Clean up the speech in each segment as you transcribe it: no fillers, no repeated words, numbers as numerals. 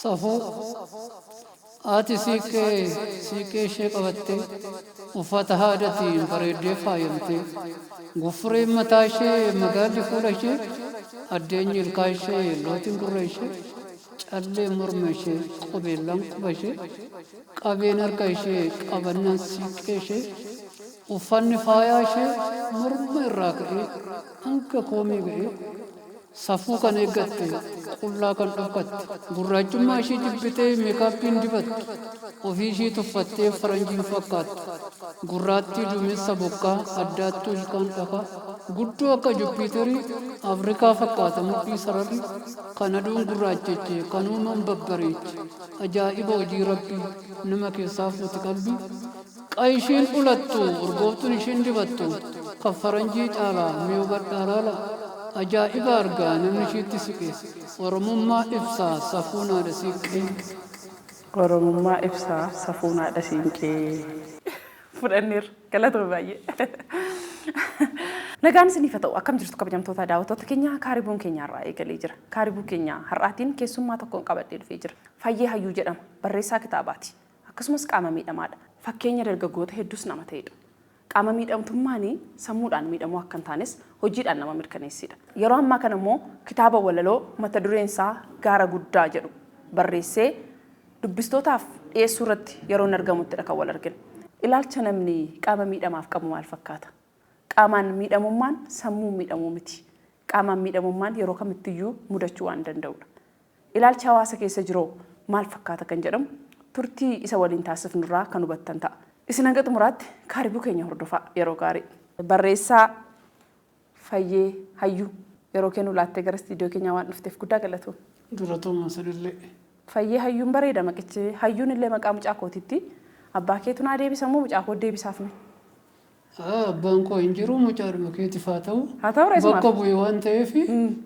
Safuu. Haati siiqqee siiqqee ishee qabattee, uffata haadatiin bareeddee faayamtee, guffureen mataa ishee, magaalli fuula ishee, addeenyi ilkaan ishee, lootiin gurra ishee, calleen morma ishee, qubeellaan quba ishee, qabeen harka ishee, qabannaan siiqqee ishee, uffanni faayaa ishee morma irraa ka'ee hanga koomee ga'ee, Safuu kan eeggatte, qullaa kan dhokkatte, gurraachummaa ishii jibbitee meekaappii hin dibattu, ofii ishii tuffattee faranjii hin fakkaattu. Gurraattii duumessa bokkaa, addaattuu ilkaan dhakaa, guddoo akka Juppiiterii, Afrikaa fakkaata mudhii sararri, kan aduun gurraacheche, kan uumaan babbareeche, ajaa'iba hojii Rabbii, nama keessaa fuuti qalbii. Qa ishiin ulattu, urgooftuun ishiin dibattu, kan faranjii caala, mee hubadhaa laala. Ajaa'iba argaa namni ishiitti siqe, Oromummaa ibsa, safuun haadha siiqqee. Oromummaa ibsa, safuun haadha siinqee. Fudhanneerra. Galatoomi baay'ee. Nagaan isiniif haa ta'u. Akkam jirtu kabajamtoota daawwattoota keenya kaaribuun keenya har'aa eegalee jira. Kaaribuu keenya har'aatiin keessummaa tokkoon qabadhee dhufee jira. Fayyee Hayyuu jedhama. Barreessaa kitaabaati. Akkasumas qaama miidhamaadha. Fakkeenya dargaggoota hedduus nama ta'edha. Qaama miidhamtummaan sammuudhaan miidhamuu akka hin taanes hojiidhaan nama mirkaneessedha. Yeroo ammaa kana immoo kitaaba walaloo mata dureen isaa Gaara Guddaa jedhu barreessee dubbistootaaf dhiyeessuu irratti yeroo inni argamuttidha kan wal argine. Ilaalcha namni qaama miidhamaaf qabu maal fakkaata? Qaamaan miidhamummaan sammuun miidhamuu miti. Qaamaan miidhamummaan yeroo kamittiyyuu mudachuu waan danda'udha. Ilaalchi hawaasa keessa jiroo maal fakkaata kan jedhamu turtii isa waliin taasifnurraa kan hubattan ta'a. Isin hanga xumuraatti Kaaribuu keenya hordofaa. Yeroo gaarii. Barreessaa Fayyee Hayyuu yeroo kee nuu laattee gara istiidiyoo keenyaa waan dhufteef guddaa galatoomi. Galatoomaa isinillee. Fayyee Hayyuun bareeda maqichi. Hayyuun illee maqaa mucaa kootiitti. Abbaa keetu naa deebisa moo mucaa koo deebisaaf mee? Abbaan koo hin jiru mucaadhuma keetiif haa ta'u. Haa ta'u ree isumaaf. Bakka bu'e waan ta'eef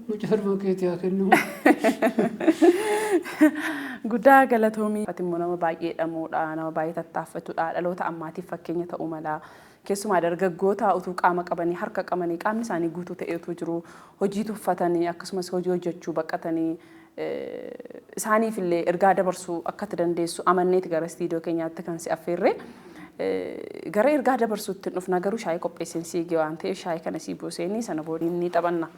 mucaadhuma keetii haa kennamu. Guddaa galatoomi. Ati immoo nama baay'ee dhamuudha, nama baay'ee tattaaffatudha, dhaloota ammaatiif fakkeenya ta'uu mala. Keessumaa dargaggoota utuu qaama qabanii, harka qabanii, qaamni isaanii guutuu ta'ee utuu jiru hojii tuffatanii akkasumas hojii hojjechuu baqatanii isaaniif illee ergaa dabarsuu akka itti dandeessu amanneeti gara istiidiyoo keenyaatti kan si affeerre. Gara ergaa dabarsuutti hin dhufna garuu shaayii qopheesseen si eege waan ta'eef shaayii kana sii buuseenii sana booda ni taphanna.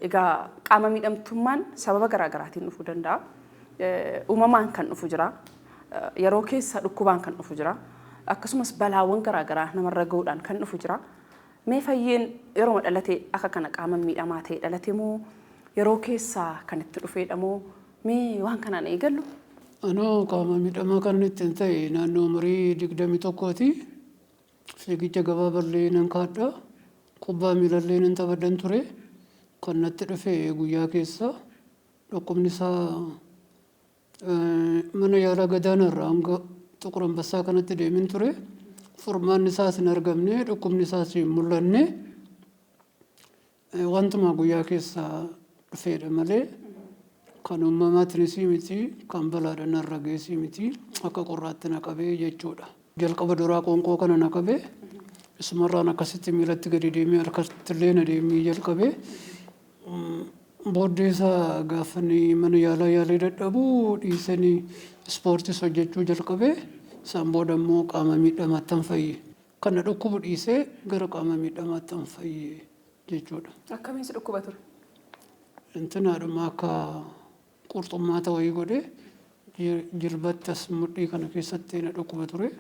Egaa qaama miidhamtummaan sababa garaa garaatiin dhufuu danda'a. Uumamaan kan dhufu jira. Yeroo keessa dhukkubaan kan dhufu jira. Akkasumas balaawwan garaa garaa namarra gahuudhaan kan dhufu jira. Mee Fayyeen yeroma dhalate akka kana qaama miidhamaa ta'e dhalate moo yeroo keessa kan itti dhufeedha moo mee waan kanaan eegallu? Anoo qaama miidhamaa kanan ittiin ta'e naannoo umurii 21ti. Fiigicha gabaaballee nan kaadha. Kubbaa miilallee nan taphadhan ture. Kan natti dhufe guyyaa keessa dhukkubni isaa mana yaalaa gadaanaarraa hanga Xuqur Ambassaa kanatti deemin ture. Furmaanni isaas hin argamne, dhukkubni isaas hin mul'anne. Wantuma guyyaa keessa dhufeedha malee kan uumamaatiinis miti, kan balaadhaan narra ga'es miti, akka qorraatti na qabee jechuudha. Jalqaba duraa qoonqoo kana na qabe, isumarraan akkasitti miilatti gadi deemee harkattillee na deemee jalqabe. Booddee isaa gaafani mana yaalaa yaalee dadhabu dhiisanii ispoortiis hojjechuu jalqabe. Isaan booda immoo qaama miidhamaattan fayye. Kan na dhukkubu dhiisee gara qaama miidhamaattan fayye jechuudha. Akkamiin si dhukkuba ture? Intinaadhuma akka qurxummaata wayii godhee jilbatti as mudhii kana keessatti na dhukkuba ture.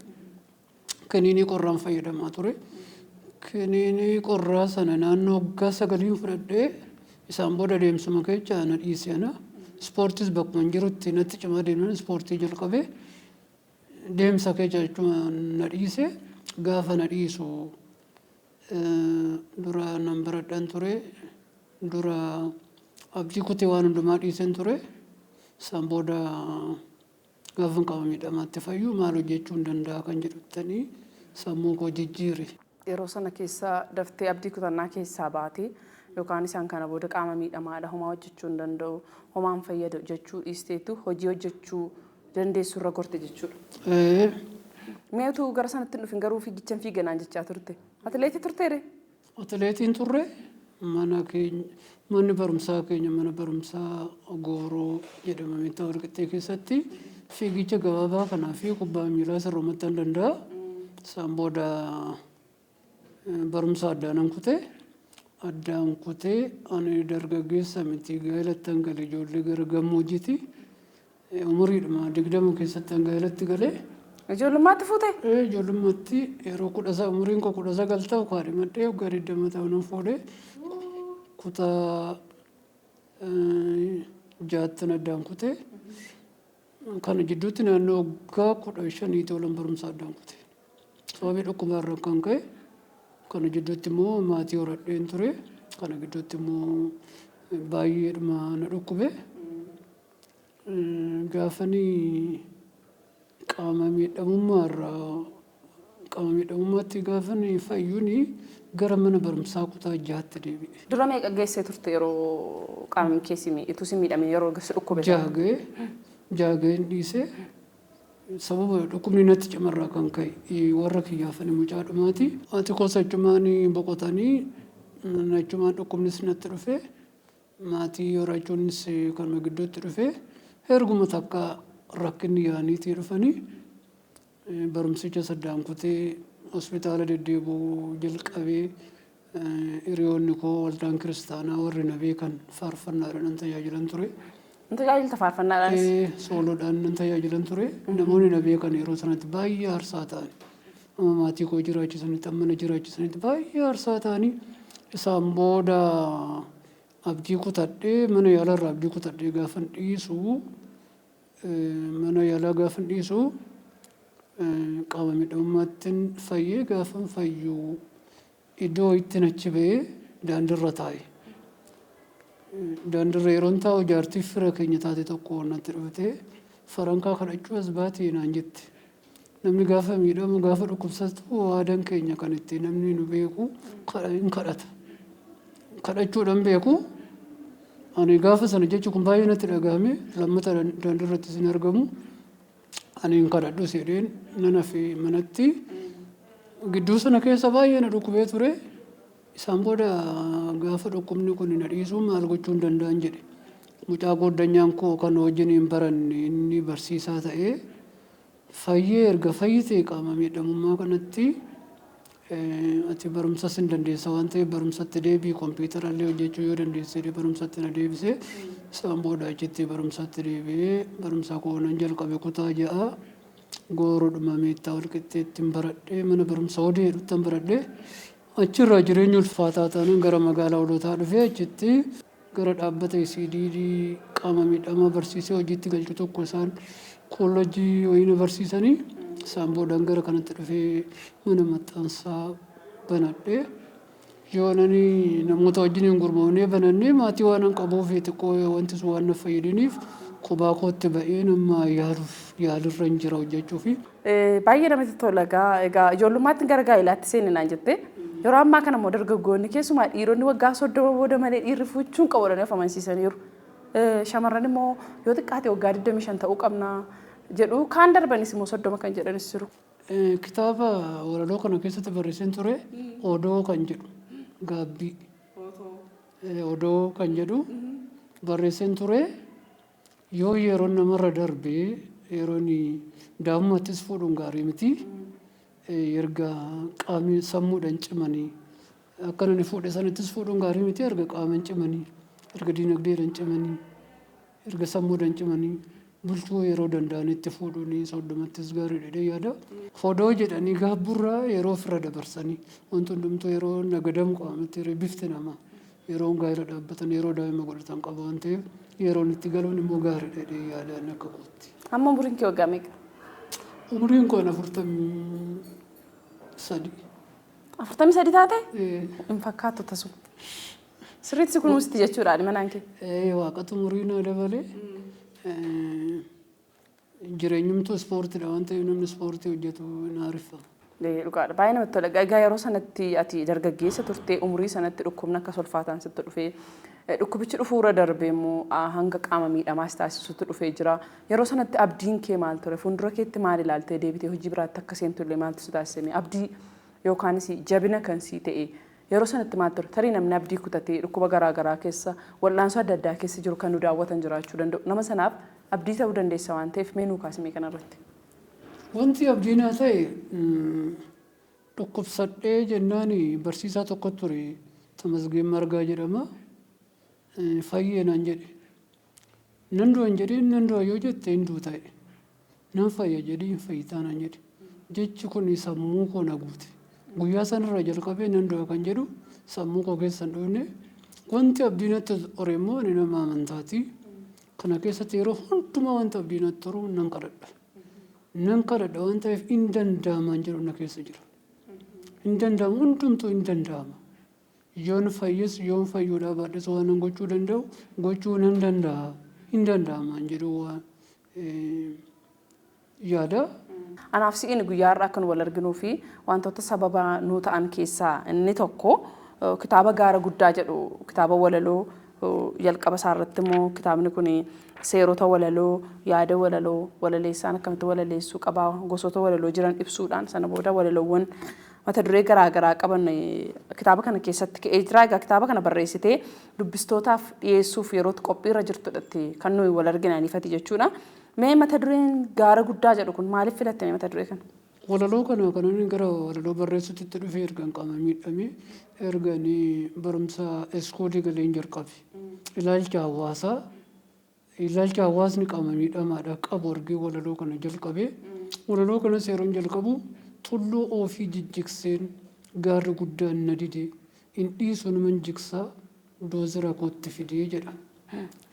Kiniinii qorraan fayyadamaa ture. Kiniinii qorraa sana naannoo waggaa sagaliin fudhadhee isaan booda deemsuma keessa na dhiise ana. Ispoortiis bakkuma hin jirutti natti cimaa deemnaan ispoortii jalqabee deemsa kee jechuun na dhiise. Gaafa na dhiisu dura nan baradhaan ture, dura abdii kutee waan hundumaa dhiiseen ture. Isaan booda gaafan qaama miidhamaatti fayyu maal hojjechuu hin danda'a kan jedhuttanii sammuu koo jijjiire. Yeroo sana keessa daftee abdii kutannaa keessaa baatee yookaan isaan kana booda qaama miidhamaadha, homaa hojjechuu hin danda'u, homaan fayyadu jechuu dhiisteetu hojii hojjechuu dandeessu irra gorte jechuudha. Mee utuu gara sanatti hin dhufin garuu fiigichan fiiganaan jechaa turte. Atileetii turteere? Atileetiin turre. Mana keenya, manni barumsaa keenya mana barumsaa Gooroo jedhama Meettaa Walqixxee keessatti, fiigicha gabaabaa kanaa fi kubbaa miilaa sirrumatti hin danda'a. Isaan booda barumsa addaanan kute. Addaan kutee ani dargaggeessa miti, gaa'elattan gale, ijoollee gara gammoojjiiti. Umuriidhuma 20 keessatti an gaa'elatti galee. Ijoollummaatti fuute? Ijoollummaatti, yeroo umuriin koo 19 ta'u kaadhimadhee, waggaa 20 ta'u nan fuudhee, kutaa jaattan addaan kutee. Kana jidduutti naannoo waggaa 15 tolan barumsa addaan kute. Sababii dhukkuba irra kan ka'e kana jidduutti immoo maatii horadheen ture. Kana gidduutti immoo baay'eedhuma na dhukkube. Gaafanii qaama miidhamummaa irraa qaama miidhamummaatti gaafanii fayyuun gara mana barumsaa kutaa jahaatti deebi'e. Dura meeqa geessee turte yeroo qaamni kee si utuu si miidhamin, yeroo si dhukkube? Jaha ga'ee, jaha ga'een dhiisee, sababa dhukkubni natti cimarraa kan ka'e. Warra kiyyaafani mucaa dhumaati. Haati koos achumaan boqotanii, achumaan dhukkubnis natti dhufe, maatii horachuunis kanuma gidduutti dhufe. Erguma takka rakkinni yaaniitii dhufanii barumsicha saddaan kutee hospitaala deddeebi'uu jalqabee. Hiriyoonni koo waldaan kiristaanaa warri na beekan faarfannaadhaan nan tajaajilan ture. Hin tajaajilta faarfannaadhaanis? Sooloodhaan nan tajaajilan ture. Namoonni na beekan yeroo sanatti baay'ee aarsaa ta'an. Amma maatii koo jiraachisanitti, amma na jiraachisanitti baay'ee aarsaa ta'anii. Isaan booda abdii kutadhee, mana yaalarraa abdii kutadhee gaafan dhiisu, mana yaalaa gaafan dhiisu, qaama miidhamummaattiin fayyee, gaafan fayyu iddoo ittiin achi ba'ee daandiirra taa'e. Daandiirra yeroon taa'u jaartii fira keenya taate tokko natti dhuftee, "Farankaa kadhachuu as baatee?" naan jette. Namni gaafa miidhamu, gaafa dhukkubsatu, aadaan keenya kan ittiin namni nu beeku hin kadhata. Kadhachuudhaan beeku. Ani gaafa sana jechi kun baay'ee natti dhagahame. Lammata daandiirrattis hin argamu. Ani hin kadhadhu jedheen nan hafe manatti. Gidduu sana keessa baay'ee na dhukkubee ture. Isaan booda gaafa dhukkubni kun na dhiisuu maal gochuu hin danda'an jedhe. Mucaa gooddanyaan koo kan wajjin hin baranne inni barsiisaa ta'ee, "Fayyee, erga fayyitee qaama miidhamummaa kanatti ati barumsas hin dandeessa waan ta'eef barumsatti deebii, kompiitara illee hojjechuu yoo dandeesse," jedhee barumsatti na deebise. Isaan booda achitti barumsatti deebi'ee barumsa koo nan jalqabe. Kutaa ja'a Gooroodhuma Meettaa Walqixxeetti baradhee, mana barumsa Odee jedhuttan baradhee. Achirraa jireenya ulfaataa taanaan gara magaalaa Holootaa dhufee, achitti gara dhaabbata ECDD qaama miidhamaa barsiisee hojiitti galchu tokko, isaan koolleejjii wayii na barsiisanii. Isaan boodaan gara kanatti dhufee mana maxxansaa banadhee, yoo nani namoota wajjin hin gurmoofnee banannee, maatii waan hin qabuuf xiqqoo wanti sun waan na fayyadiniif kophaa kootti ba'ee nama yaaluuf yaalirra hin jira hojjechuufi. Baay'ee namatti tola. Egaa ijoollummaatti gara gaa'ilaatti seenne naan jette. Yeroo ammaa kana immoo dargaggoonni, keessumaa dhiironni, waggaa 30 booda malee dhiirri fuuchuun qabu jedhanii of amansiisaniiru. Shamarran immoo yoo xiqqaate waggaa 25 ta'uu qabna jedhu, kaan darbanis immoo 30 kan jedhanis jiru. Kitaaba walaloo kana keessatti barreesseen ture, odoo kan jedhu, gaabbii. Odoo kan jedhu barreesseen ture. Yoo yeroon namarra darbee, yeroon daa'imummaattis fuudhuun gaarii miti. Erga qaamni sammuudhaan cimanii, akka nani fuudhe sanattis fuudhuun gaarii miti. Erga qaamaan cimanii, erga diinagdeedhaan cimanii, erga sammuudhaan cimanii bulchuu yeroo danda'anitti fuudhuun 30ttis gaarii jedhee yaada. Odoo jedhanii gaabburraa yeroo ofirra dabarsanii, wanti hundumtuu yeroo nagadamu qaamatti bifti namaa Yeroon gaa'ela dhaabbatan, yeroo daa'ima godhatan qaba waan ta'eef yeroon itti galuun immoo gaariidha jedhee yaadaan akka kootti. Amma umuriin kee waggaa meeqa? Umuriin koo 43. 43 taate? Hin fakkaattu tasuma. Sirriitti si kunuunsitti jechuudha manaan kee. Waaqatu umurii naa dabalee. Jireenyumtuu ispoortiidha waan ta'eef namni ispoortii hojjetu hin haariffamu. Dhugaadha. Baay'ee namatti tola. Egaa yeroo sanatti ati dargaggeessa turtee, umurii sanatti dhukkubni akkas ulfaataan sitti dhufee, dhukkubichi dhufuurra darbee immoo hanga qaama miidhamaas taasisutti dhufee jira. Yeroo sanatti abdiin kee maal ture? Fuuldura keetti maal ilaaltee deebitee hojii biraatti akka seentu illee maaltu si taasise? Abdii yookaanis jabina kan sii ta'e yeroo sanatti maal ture? Tarii namni abdii kutatee dhukkuba garaa garaa keessa, wal'aansoo adda addaa keessa jiru kan nu daawwatan jiraachuu danda'u. Nama sanaaf abdii ta'uu dandeessa waan ta'eef mee nuu kaasimee kanarratti. Wanti abdii naa ta'e, dhukkubsadhee jennaan barsiisaa tokko ture, Tamasgeen Margaa jedhama. Fayyee naan jedhe. Nan du'a hin jedhiin, nan du'a yoo jette hin duuta jedhe. Nan fayya jedhii hin fayyitaa naan jedhe. Jechi kun sammuu koo na guute. Guyyaa sanarraa jalqabee nan du'a kan jedhu sammuu koo keessa hin dhufne. Wanti abdii natti hore immoo ani nama amantaati. Kana keessatti yeroo hundumaa wanta abdii natti horu nan kadhadha. Nan kadhadha waan ta'eef hin danda'amaan jedhu na keessa jira. Hin danda'amu, hundumtuu hin danda'ama. Yoon fayyis yoon fayyuudhaa baadhes waan nan gochuu danda'u gochuu nan danda'a. Hin danda'amaan jedhu waan yaada. Anaaf si'iin guyyaa har'aa kan wal arginuu fi wantoota sababa nuu ta'an keessaa inni tokko kitaaba Gaara Guddaa jedhu, kitaaba walaloo, jalqaba isaa irratti immoo kitaabni kun seerota walaloo, yaada walaloo, walaleessaan akkamitti walaleessuu qabaa, gosoota walaloo jiran ibsuudhaan sana booda walaloowwan mata duree garaa garaa qaban kitaaba kana keessatti ka'ee jira. Egaa kitaaba kana barreessitee dubbistootaaf dhiyeessuuf yerootti qophiirra jirtudhatti kan nuyi wal arginaniifati jechuudha. Mee mata dureen Gaara Guddaa jedhu kun maaliif filattame mata duree kana? Walaloo kana kan inni gara walaloo barreessutti dhufee erga qaama miidhamee, erga inni barumsa iskoolii galeen jalqabe. Ilaalcha hawaasaa, ilaalcha hawaasni qaama miidhamaadha qabu argee walaloo kana jalqabe. Walaloo kanas yeroon jalqabu tulluu ofii jijjigseen gaarri guddaan na dide, hin dhiisu numan jigsaa doozira kootti fidee jedha.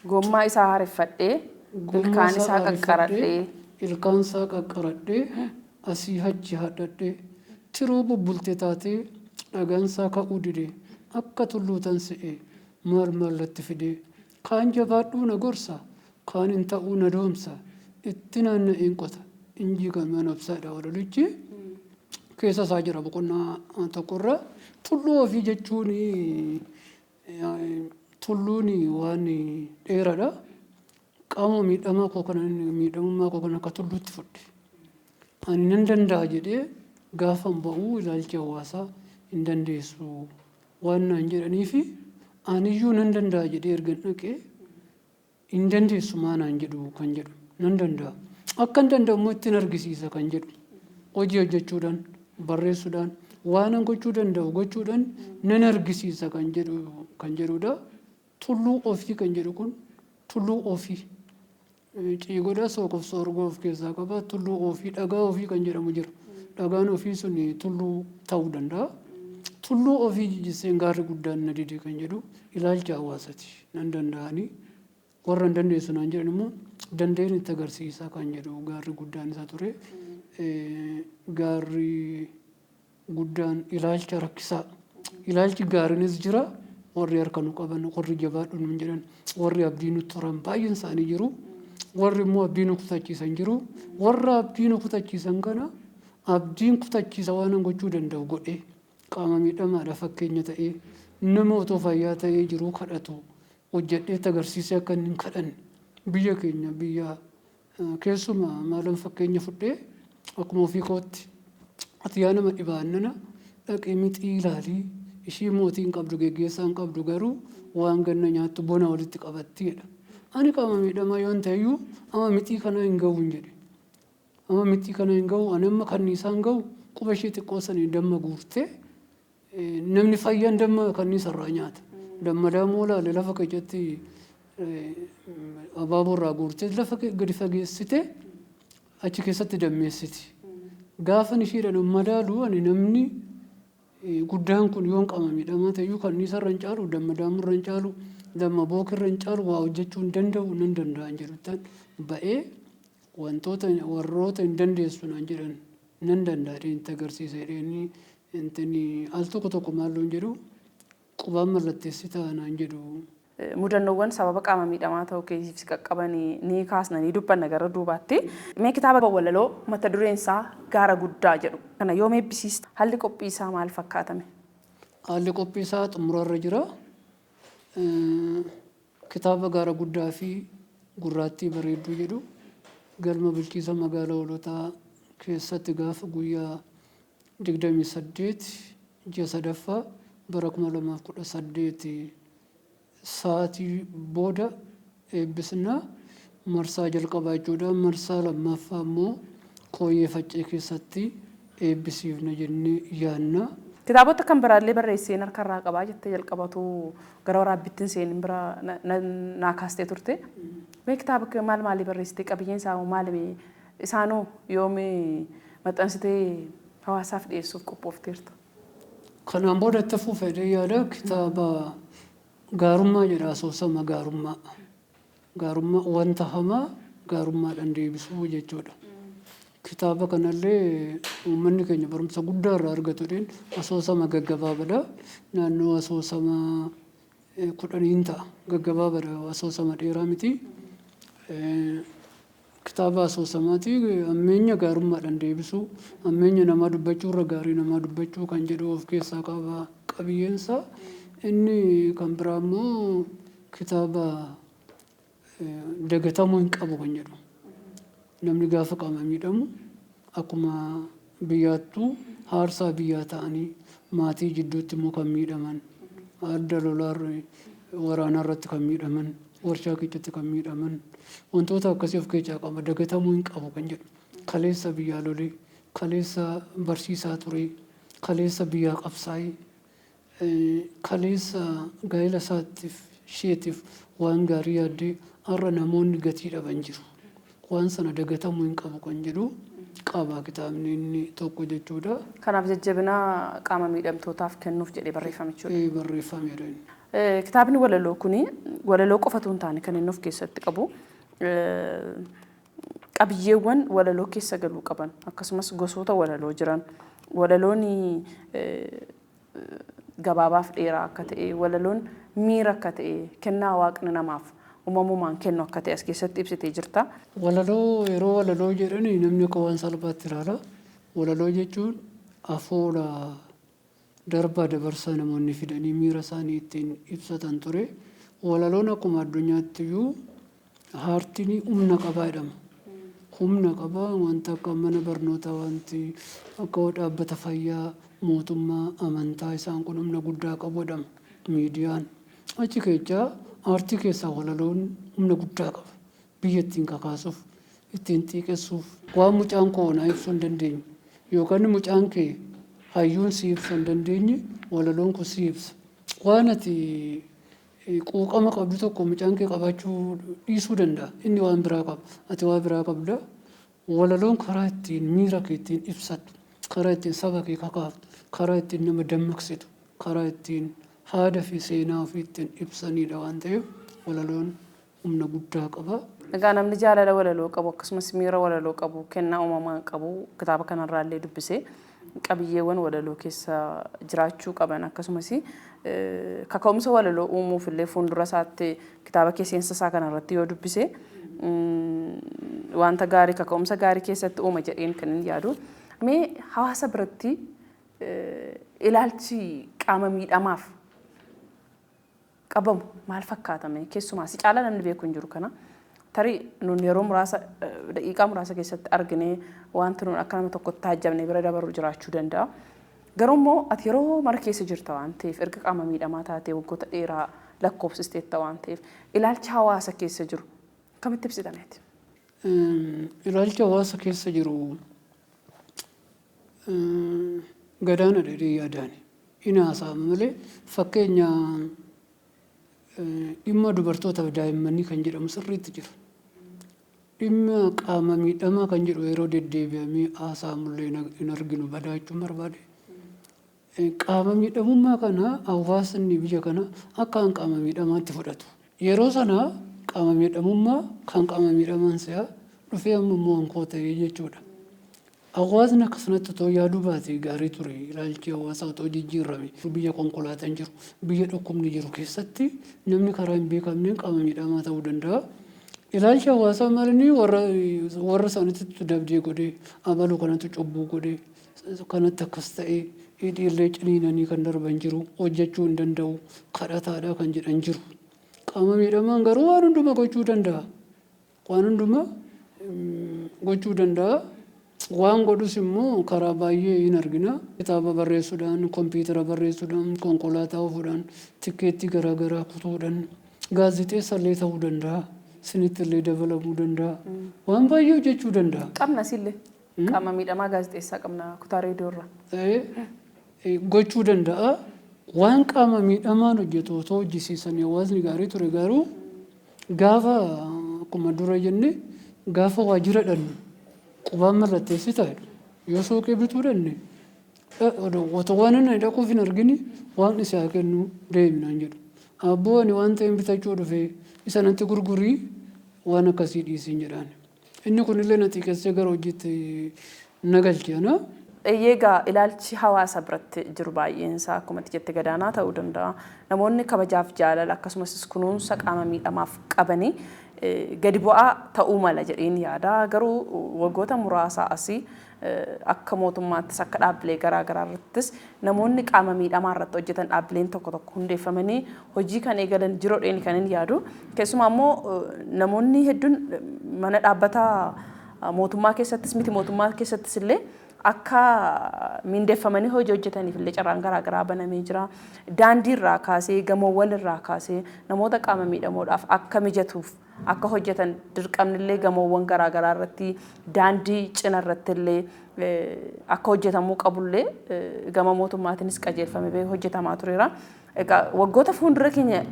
Gommaa isaa haareffadhee, ilkaan isaa qaqqaradhee. Ilkaan isaa qaqqaradhee, asii achi hadhadhee, tiruu bubbulte taatee dhagaan isaa ka'uu dide, akka tulluu tan se'e maal maallatti fide, kaan jabaadhuu na gorsa, kaan hin ta'uu na doomsa, itti naanna'een qota injigamee obsaadha. Walalichi keessa isaa jira boqonnaa tokkorra. Tulluu ofii jechuun tulluun waan dheeraadha. Qaama miidhamaa koo kana, miidhamummaa koo kana akka tulluutti fudhe. Ani nan danda'a jedhee gaafan ba'uu ilaalchi hawaasaa hin dandeessu waan naan jedhaniifi aniyyuu nan danda'a jedhee erga dhaqee hin dandeessu maa naan jedhu kan jedhu, nan danda'a. Akka hin danda'u immoo ittiin argisiisa kan jedhu, hojii hojjechuudhaan, barreessuudhaan, waan gochuu danda'u gochuudhaan nan argisiisa kan jedhu kan jedhudha. Tulluu ofii kan jedhu kun tulluu ofii ciigodha, sookof soorgoo of keessaa qaba. Tulluu ofii, dhagaa ofii kan jedhamu jira. Dhagaan ofii sun tulluu ta'uu danda'a. Tulluu ofii jijjisseen gaarri guddaan na dide kan jedhu ilaalcha hawaasaati. Nan danda'anii warra hin dandeessu naan jedhan immoo danda'een itti agarsiisa kan jedhu gaarri guddaan isa ture. Gaarri guddaan ilaalcha rakkisaa. Ilaalchi gaariinis jira, warri harka nu qaban, warri jabaadhu nuun jedhan, warri abdii nutti horan baay'een isaanii jiru. Warri immoo abdii nu kutachiisan jiru. Warra abdii nu kutachiisan kana abdiin kutachiisa waan gochuu danda'u godhee qaama miidhamaadha fakkeenya ta'ee, nama otoo fayyaa ta'ee jiruu kadhatu hojjedhee agarsiisee akka inni hin kadhanne. Biyya keenya, biyya keessumaa maalan fakkeenya fudhee, akkuma ofii kootti ati yaa nama dhibaannana dhaqee mixii ilaalii, ishii mootii hin qabdu, geggeessaa hin qabdu, garuu waan ganna nyaattu bona walitti qabattiidha. Ani qaama miidhamaa yoon ta'eyyuu amma mixii kana hin ga'u hin jedhe. Amma mixii kana hin ga'u, ani amma kanniisaa hin ga'u, quba ishee xiqqoo sanii damma guurtee, namni fayyaan damma kanniisa irraa nyaata. Damma daamoo laale lafa keessatti abaaboo irraa guurtee lafa gadi fageessitee achi keessatti dammeessiti. Gaafan isheedhaan madaalu ani namni Guddaan kun yoon qaama miidhamaa ta'eyyuu kanniisa irra hin caalu, damma daamuu irra hin caalu, damma bookii irra hin caalu, waa hojjechuu hin danda'u, nan danda'an jedhuttan ba'ee wantoota warroota hin dandeessu naan jedhan nan danda'a jedheen itti agarsiisa jedheenii intini al tokko tokko maalloon jedhu qubaan mallatteessitaa naan jedhu. Mudannoowwan sababa qaama miidhamaa ta'uu keetiif si qaqqaban ni kaasna, ni dubbanna gara duubaatti. Mee kitaaba walaloo mata dureen isaa Gaara Guddaa jedhu kana yoom eebbisiista? Haalli qophii isaa maal fakkaatame? Haalli qophii isaa xumurarra jira. Kitaaba Gaara Guddaa fi Gurraattii Bareedduu jedhu galma bulchiinsa magaalaa Hoolotaa keessatti gaafa guyyaa 28 ji'a sadaffaa bara 2018 sa'aatii booda eebbisna. Marsaa jalqabaa jechuudha. Marsaa lammaffaa immoo Kooyyee Faccee keessatti eebbisiifna jennee yaadna. Kitaabota kan biraallee barreesseen harkarraa qabaa jettee jalqabatu gara waraabbiitti hin seenin bira naa kaastee turte. Mee kitaaba maal maalii barreessitee, qabiyyeen isaa hoo maali? Isaanoo yoomi maxxansitee hawaasaaf dhiyeessuuf qophoofteerta? Kanaan booda itti fufa jedhee yaada. Kitaaba Gaarummaa jedha, asoosama gaarummaa. Gaarummaa, wanta hamaa gaarummaadhaan deebisuu jechuudha. Kitaaba kanallee uummanni keenya barumsa guddaa irraa argatu jedheen, asoosama gaggabaabaadha. Naannoo asoosama 10n ta'a. Gaggabaabaadha, asoosama dheeraa miti. Kitaaba asoosamaati. Hammeenya gaarummaadhaan deebisuu, hammeenya namaa dubbachuu irra gaarii namaa dubbachuu kan jedhu of keessaa qaba qabiyyeensaa. Inni kan biraa immoo kitaaba Dagatamuu hin qabu kan jedhu. Namni gaafa qaama miidhamu akkuma biyyaattuu haarsaa biyyaa ta'anii maatii jidduutti immoo kan miidhaman, adda lolaa waraanaa irratti kan miidhaman, warshaa keessatti kan miidhaman, wantoota akkasii of keessaa qaba. Dagatamuu hin qabu kan jedhu. Kaleessa biyyaa lolee, kaleessa barsiisaa ture, kaleessa biyyaa qabsaa'ee, kaleessa gaa'ela isaatiif isheetiif waan gaarii yaaddee har'a namoonni gatii dhaban jiru. Waan sana dagatamuu hin qabu kan jedhu qaba kitaabni inni tokko jechuudha. Kanaaf jajjabina qaama miidhamtootaaf kennuuf jedhee barreeffame jechuudha. Ee, barreeffameera inni. Kitaabni walaloo kuni walaloo qofatu hin taane kan inni of keessatti qabu qabiyyeewwan walaloo keessa galuu qaban, akkasumas gosoota walaloo jiran, walaloon gabaabaaf dheeraa akka ta'e, walaloon miira akka ta'e, kennaa waaqni namaaf uumamumaan kennu akka ta'e as keessatti ibsitee jirta. Walaloo, yeroo walaloo jedhan namni akka waan salphaatti ilaala. Walaloo jechuun afoola darbaa dabarsaa namoonni fidanii miira isaanii ittiin ibsatan ture. Walaloon akkuma addunyaatti iyyuu aartiin humna qabaa jedhama. Humna qaba, wanta akka mana barnootaa, wanti akka dhaabbata fayyaa, mootummaa, amantaa, isaan kun humna guddaa qabu jedhama. Miidiyaan. Achi keessaa aartii keessaa walaloon humna guddaa qaba. Biyya ittiin kakaasuuf, ittiin xiiqessuuf, waan mucaan koo naa ibsuu hin dandeenye yookaan mucaan kee hayyuun si ibsuu hin dandeenye walaloon kun si ibsa. Waan ati quuqama qabdu tokko mucaan kee qabaachuu dhiisuu danda'a. Inni waan biraa qaba. Ati waan biraa qabda. Walaloon karaa ittiin miira kee ittiin ibsattu, karaa ittiin saba kee kakaaftu, karaa ittiin nama dammaqsitu, karaa ittiin haada fi seenaa ofii ittiin ibsanidha waan ta'eef walaloon humna guddaa qaba. Egaa namni jaalala walaloo qabu, akkasumas miira walaloo qabu, kennaa uumamaan qabu, kitaaba kanarraa illee dubbisee qabiyyeewwan walaloo keessa jiraachuu qaban, akkasumas kaka'umsa walaloo uumuuf illee fuuldura isaatti kitaaba kee seensa isaa kanarratti yoo dubbise wanta gaarii, kaka'umsa gaarii keessatti uuma jedheen kan inni yaadu. Mee hawaasa biratti ilaalchi qaama miidhamaaf qabamu maal fakkaatame? Keessumaa si caalaa namni beeku hin jiru kana. Tarii nun yeroo muraasa, daqiiqaa muraasa keessatti arginee wanti nun akka nama tokkotti taajjabnee bira dabarru jiraachuu danda'a. Garuu immoo ati yeroo mara keessa jirta waan ta'eef, erga qaama miidhamaa taatee waggoota dheeraa lakkoofsisteetta waan ta'eef, ilaalcha hawaasa keessa jiru akkamitti ibsitameeti? Ilaalcha hawaasa keessa jiru gadaana jedhee yaadaani. Inni haasa'ama malee, fakkeenya dhimma dubartootaaf daa'immanii kan jedhamu sirriitti jira. Dhimma qaama miidhamaa kan jedhu yeroo deddeebi'amee haasa'amullee hin arginu, badaa jechuun barbaade. Qaama miidhamummaa kana hawaasni biyya kana akka kan qaama miidhamaatti fudhatu. Yeroo sana qaama miidhamummaa kan qaama miidhamaan si'a dhufee amma immoo hankoo ta'ee jechuudha. Hawaasni akkasumatti otoo yaaduu baate gaarii ture. Ilaalchi hawaasaa otoo jijjiirame, biyya konkolaataan jiru, biyya dhukkubni jiru keessatti namni karaa hin beekamneen qaama miidhamaa ta'uu danda'a. Ilaalchi hawaasaa maal inni warra isaaniitti dabdee godhee, abaluu kanatti cubbuu godhee, kanatti akkas ta'ee, hidhiillee ciniinanii kan darban jiru, hojjechuu hin danda'u, kadhataadha kan jedhan jiru. Qaama miidhamaan garuu waan hundumaa gochuu danda'a. Waan hundumaa gochuu danda'a. Waan godhus immoo karaa baay'ee hin argina. Kitaaba barreessuudhaan, kompiitara barreessuudhaan, konkolaataa oofuudhaan, tikkeettii garaagaraa kutuudhaan, gaazexeessa illee ta'uu danda'a. Sinitti illee dabalamuu danda'a. Waan baay'ee hojjechuu danda'a. Qabna sillee. Qaama miidhamaa gaazexeessaa qabna kutaa reediyoo irraa. Gochuu danda'a. Waan qaama miidhamaan hojjetu otoo hojjisiisanii hawaasni gaarii ture. Garuu gaafa akkuma dura jenne, gaafa waajjira dhannu qubaan mallatteessitaa jedhu. Yoo suuqii bituu dhanne, otoo waan inni dhaquuf hin argini, waan isa haa kennu, deeminaan jedhu. Abboo, ani waan ta'een bitachuu dhufe, isa natti gurgurii, waan akkasii dhiisiin jedhaan. Inni kunillee na xiiqessee gara hojiitti na galche ana. Egaa ilaalchi hawaasa biratti jiru baay'een isaa akkuma ati jette gadaanaa ta'uu danda'a. Namoonni kabajaaf jaalala akkasumas kunuunsa qaama miidhamaaf qabanii gadi bu'aa ta'uu mala jedheen yaada. Garuu waggoota muraasa asii akka mootummaattis akka dhaabbilee garaa garaa irrattis namoonni qaama miidhamaa irratti hojjetan dhaabbileen tokko tokko hundeeffamanii hojii kan eegalan jiroodheen kan hin yaadu. Keessumaa immoo namoonni hedduun mana dhaabbata mootummaa keessattis miti mootummaa keessattis illee akka mindeeffamanii hojii hojjetaniif illee carraan garaa garaa banamee jira. Daandii irraa kaasee, gamoowwan irraa kaasee namoota qaama miidhamoodhaaf akka mijatuuf akka hojjetan dirqamni illee gamoowwan garaa garaa irratti, daandii cina irratti illee akka hojjetamuu qabullee gama mootummaatiinis qajeelfamee hojjetamaa tureera. Egaa waggoota fuuldura keenya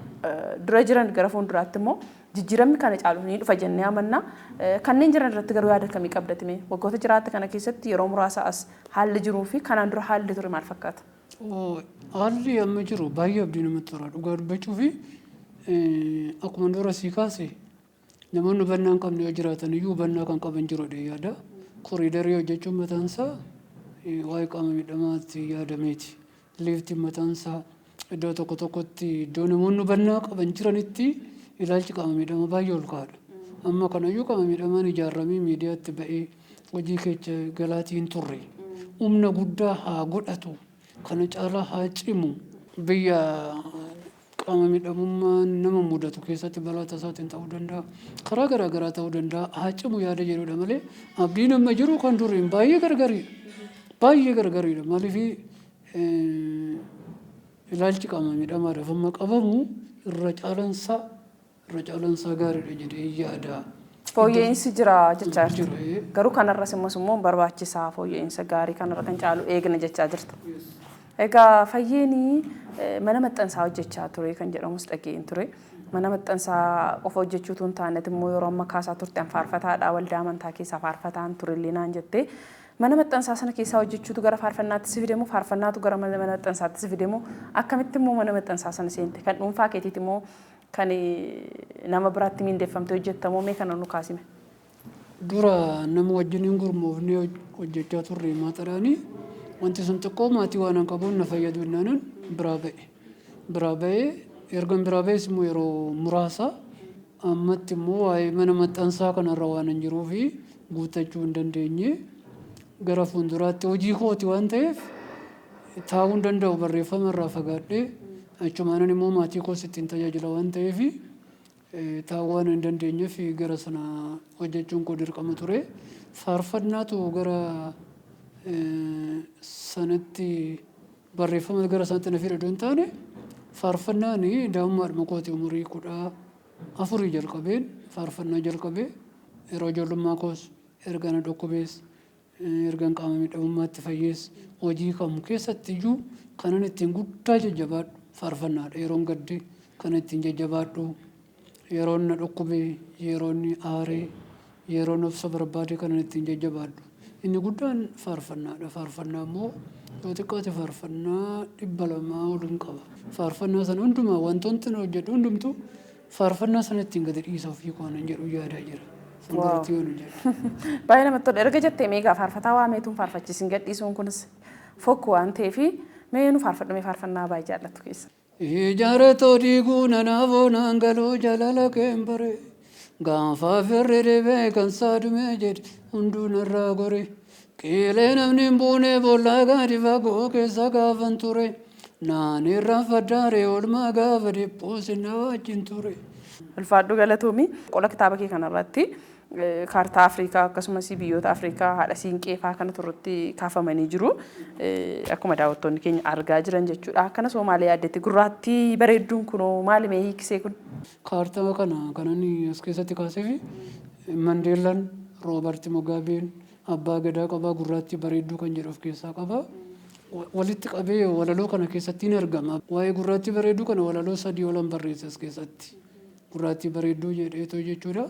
dura jiran gara fuulduraatti immoo jijjiiramni kana caalu ni dhufa jennee amanna. Kanneen jiran irratti garuu yaada akkamii qabdatime? Waggoota jiraatte kana keessatti yeroo muraasa as haalli jiruu fi kanaan dura haalli ture maal fakkaata? Haalli amma jiru baay'ee abdii namatti tola. Dhugaa dubbachuu fi akkuma dura sii kaase, namoonni hubannaa hin qabne yoo jiraatan iyyuu hubannaa kan qaban jiru yaada. Koriidarii hojjechuun mataan isaa waa'ee qaama miidhamaatti yaadameeti. Liiftiin mataan isaa iddoo tokko tokkotti, iddoo namoonni hubannaa qaban jiranitti ilaalchi qaama miidhamaa baay'ee ol ka'aadha. Amma kanayyuu qaama miidhamaan ijaaramee miidiyaatti ba'ee hojii keessa galaatii hin turre. Humna guddaa haa godhatu. Kana caalaa haa cimu. Biyya qaama miidhamummaan nama mudatu keessatti balaa tasaatiin ta'uu danda'a. Karaa garaa garaa ta'uu danda'a. Haa cimu yaada jedhudha malee abdiin amma jiru kan duriin baay'ee gargariidha. Baay'ee gargariidha. Maaliif, ilaalchi qaama miidhamaadhaaf amma qabamu irra caalansaa gaariidha jedhee yaada. Fooyya'insi jira jechaa jirta. Garuu kanarras immoo barbaachisaa fooyya'insa gaarii kanarra kan caalu eegna jechaa jirta. Egaa Fayyeen mana maxxansaa hojjechaa ture kan jedhamus dhageen ture. Mana maxxansaa qofa hojjechuutu hin taanetti immoo yeroo amma kaasaa turte an faarfataadha, waldaa amantaa keessaa faarfataan turellee naan jettee. Mana maxxansaa sana keessaa hojjechuutu gara faarfannaatti si fidemu, faarfannaatu gara mana maxxansaatti si fidemu, akkamitti immoo mana maxxansaa sana seente? Kan dhuunfaa keetiiti immoo kan nama biraatti miindeeffamtee hojjettamoo? Mee kana nu kaasime? Dura nama wajjin hin gurmoofnee hojjechaa turre maaxaraanii. Wanti sun xiqqoo maatii waan hin qabuun na fayyadu innaanan biraa ba'e. Biraa ba'ee, ergan biraa ba'es immoo yeroo muraasa ammatti immoo waa'ee mana maxxansaa kanarra waan hin jiruu fi guuttachuu hin dandeenye. Gara fuulduraatti hojii kooti waan ta'eef taa'uu hin danda'u barreeffama irraa fagaadhee. Achumaanan immoo maatii koos ittiin tajaajila waan ta'eef taa'uu waan hin dandeenyeef gara sana hojjechuun koo dirqama ture. Faarfannaatu gara sanatti, barreeffama gara sanatti na fide odoo hin taane, faarfannaan daa'imummaadhuma kooti. Umurii 14 jalqabeen faarfannaa jalqabee. Yeroo ijoollummaa koos, erga na dhukkubees, ergan qaama miidhamummaatti fayyees, hojii kam keessatti iyyuu kanan ittiin guddaa jajjabaadhu faarfannaadha. Yeroon gadde kan ittiin jajjabaadhu, yeroon na dhukkube, yeroon aaree, yeroon obsa barbaade kanan ittiin jajjabaadhu inni guddaan faarfannaadha. Faarfannaa immoo Yoo xiqqaate faarfannaa 200 ol hin qaba. Faarfannaa sana hundumaa wantoonni hojjedhu hundumtuu faarfannaa sana ittiin gadi dhiisa ofii koo nan jedhu yaadaa jira. Fuulduratti yoo nu jedhu. Baay'ee namatti tola. Erga jettee meegaa faarfataa waameetuun faarfachiisin gadhiisuun kunis fokku waan ta'eef mee nu faarfadhu mee faarfannaa baay'ee jaallattu keessa. Ijaaretoo diiguu nanaafoo naan galuu jaalala keen bare. Gaafa firri dhibee kan saadumee jedhe hunduu narraa gore. Qilee namni hin buune boollaa gadi fagoo keessa gaafan ture. Naan irraanfaddaaree oolmaa gaafa dhiphuu sinna wajjin ture. Ulfaadhu galatoomi. Qola kitaaba kee kanarratti kaartaa Afrikaa akkasumas biyyoota Afrikaa haadha siinqee fa'aa kanatu irratti kaafamanii jiru. Akkuma daawwattoonni keenya argaa jiran jechuudha. Akkana Somaaliyaa addeetti gurraattii bareedduun kunoo maali mee hiiksee kun? Kaartaa kana kanan as keessatti kaasee fi Mandeellaan, Rooberti Mugaabeen abbaa gadaa qabaa gurraattii bareedduu kan jedhu of keessaa qaba. Walitti qabee walaloo kana keessatti hin argama. Waa'ee gurraattii bareedduu kana walaloo sadii olan barreesse as keessatti. Gurraattii bareedduu jedheetoo jechuudha.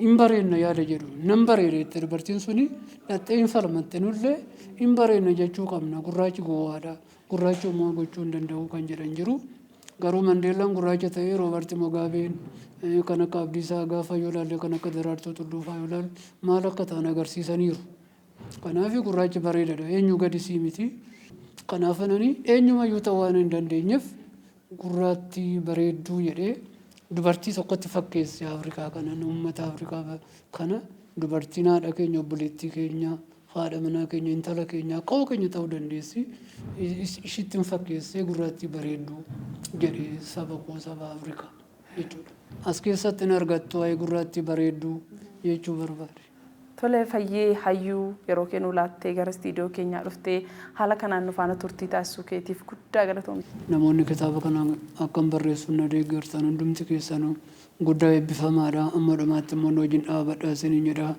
Hin bareenna yaada jedhu nan bareeda jette dubartiin suni dhattee hin falmatte nullee hin bareenna jechuu qabna gurraachi gowwaadha gurraachi homaa gochuu hin danda'u kan jedhan jiru. Garuu Mandeellaan gurraacha ta'ee Rooberti Mugaabeen kan akka Abdiisaa gaafa yoo ilaalle kan akka Daraartuu Tulluu fa'aa yoo ilaalle maal akka ta'an agarsiisaniiru. Kanaaf gurraachi bareedaadha eenyu gadi sii miti. Kanaaf anani eenyumayyuu ta'uu waan hin dandeenyeef gurraattii bareedduu jedhee dubartii tokkotti fakkeesse Afrikaa kana uummata Afrikaa kana dubartiin haadha keenya obboleettii keenya haadha manaa keenya intala keenya qawwa keenya ta'uu dandeessi ishitti hin fakkeessee gurraattii bareedduu jedhee saba koo saba Afrikaa jechuudha. As keessatti hin argattu waa'ee gurraattii bareedduu jechuu barbaade. Tole Fayyee Hayyuu yeroo kennuu laattee gara istiidiyoo keenyaa dhuftee haala kanaan nu faana turtii taasisuu keetiif guddaa galatoomi. Namoonni kitaaba kana akkan barreessu na deeggartan hundumti keessanuu guddaa eebbifamaadha. Amma dhumaatti immoo nu wajjin dhaabadhaa isiniin jedha.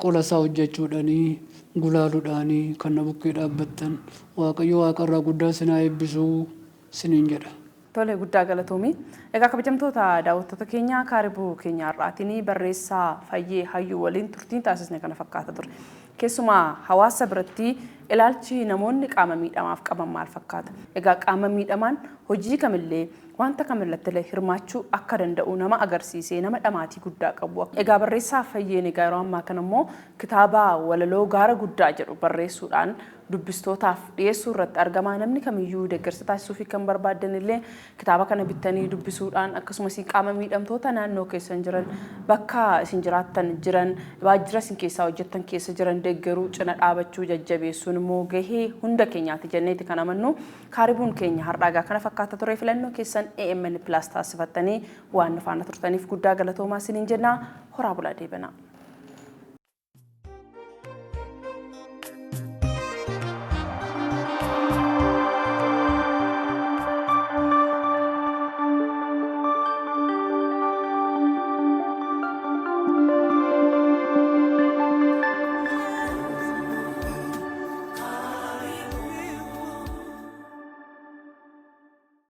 Qola isaa hojjechuudhaanii gulaaluudhaanii kan na bukkee dhaabbattan Waaqayyo waaqarraa guddaa isin haa eebbisuu isiniin jedha. Tole guddaa galatoomi. Egaa kabajamtoota daawwattoota keenya kaaribuu keenya har'aatiin barreessaa Fayyee Hayyuu waliin turtiin taasisne kana fakkaata ture. Keessumaa hawaasa biratti ilaalchi namoonni qaama miidhamaaf qaban maal fakkaata? Egaa qaama miidhamaan hojii kamillee wanta kamirrattillee hirmaachuu akka danda'u nama agarsiisee nama dhamaatii guddaa qabu. Egaa barreessaa Fayyeen egaa yeroo ammaa kana immoo kitaaba walaloo gaara guddaa jedhu barreessuudhaan dubbistootaaf dhiyeessuu irratti argama. Namni kamiyyuu deeggarsa taasisuuf kan barbaadan illee kitaaba kana bittanii dubbisuudhaan akkasumas qaama miidhamtoota naannoo keessan jiran bakka isin jiraattan jiran waajjira isin keessaa hojjettan keessa jiran deeggaruu cina dhaabachuu jajjabeessuun immoo gahee hunda keenyaati jenneeti kan amannu. Kaaribuun keenya har'aa kana fakkaata ture filannoo keessan AMN Plus taasifattanii waan nu faana turtaniif guddaa galatoomaa isiniin jenna. Horaa bulaa deebanaa.